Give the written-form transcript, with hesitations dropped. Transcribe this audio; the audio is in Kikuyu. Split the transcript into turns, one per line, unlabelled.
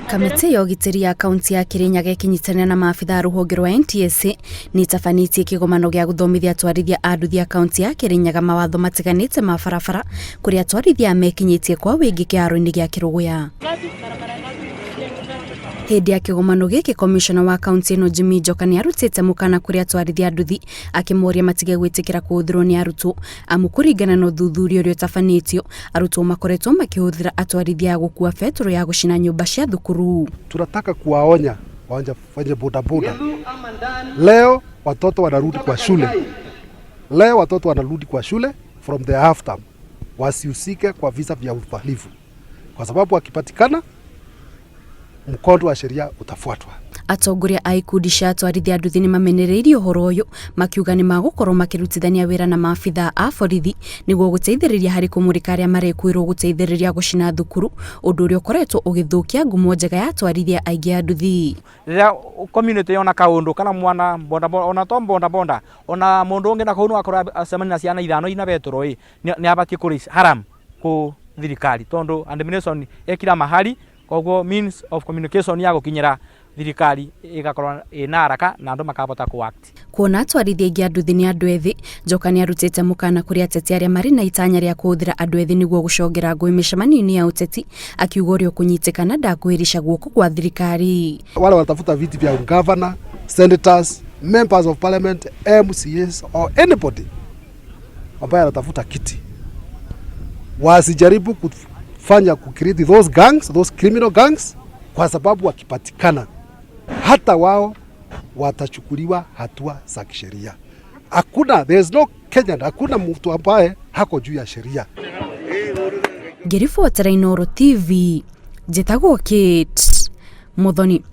Kamĩtĩ ya ũgitĩri ya kaunti ya Kirinyaga ĩkĩnyitanĩra na maabitha a rũhonge rwa NTSA nĩ ĩtabanĩtie kĩgomano gĩa gũthomithia atwarithia a nduthi a kaunti ya Kirinyaga mawatho matiganĩte ma barabara kũrĩa atwarithia aya mekinyĩtie kwa wĩingĩ kĩharo-inĩ gĩa Kĩrũgũya. Hĩndĩ ya kĩgomano gĩkĩ komishona wa kaunti ĩno Jimmy Njoka nĩ arutĩte mũkana kũrĩ atwarithia a nduthi akĩmoria matige gwĩtĩkĩra kũhũthĩrwo nĩ arutwo amu kũringana na ũthuthuria ũrĩa ũtabanĩtio arutwo makoretwo makĩhũthĩra atwarithia a gũkua betũrũ ya gũcina nyũmba cia thukuru.
Tunataka kuwaonya wenye bodaboda, leo watoto wanarudi kwa shule, leo watoto wanarudi kwa shule from the half term, wasihusike kwa visa vya uhalifu, kwa sababu wakipatikana mkondo wa sheria utafuatwa.
Atongoria a ikundi cia atwarithia nduthi nĩ mamenereirie ũhoro ũyũ makiuga nĩ magũkorwo makĩrutithania wĩra na maabithaa a borithi nĩguo gũteithĩrĩria harĩ kũmũrĩka arĩa marekwĩrwo gũteithĩrĩria gũcina thukuru, ũndũ ũrĩa ũkoretwo ũgĩthũkia ngumo njega ya atwarithia aingĩ a nduthi.
Rĩrĩa community yona kaũndũ kana mwana bonda bonda, ona to bonda bonda, ona mũndũ ũngĩ na kũu no akorwo acemania na ciana ithano ina betũrũ ĩ, nĩ abatiĩ kũ raise alarm kũ thirikari tondũ administration ĩkira mahali koguo means of communication ya gũkinyĩra thirikari ĩgakorwo ĩna haraka na andũ makahota kũ act.
Kuona atwarithia aingĩ a nduthi nĩ andũ ethĩ, Njoka nĩ arutĩte mũkana kũrĩ ateti arĩa marĩ na itanya rĩa kũhũthĩra andũ ethĩ nĩguo gũcongera ngũĩ mĩcemanio-inĩ ya ũteti, akiuga ũrĩa ũkũnyitĩkana ndakwĩrica guoko kwa thirikari.
Wale wanatafuta viti vya governor, senators, members of parliament, MCAs or anybody ambaye anatafuta kiti, wasijaribu kufanya ku create those gangs, those criminal gangs, kwa sababu wakipatikana hata wao watachukuliwa hatua za kisheria. Hakuna, there is no Kenyan, hakuna mtu ambaye hako juu ya sheria.
Ngĩribotera Inooro TV, njĩtagwo Kate Muthoni.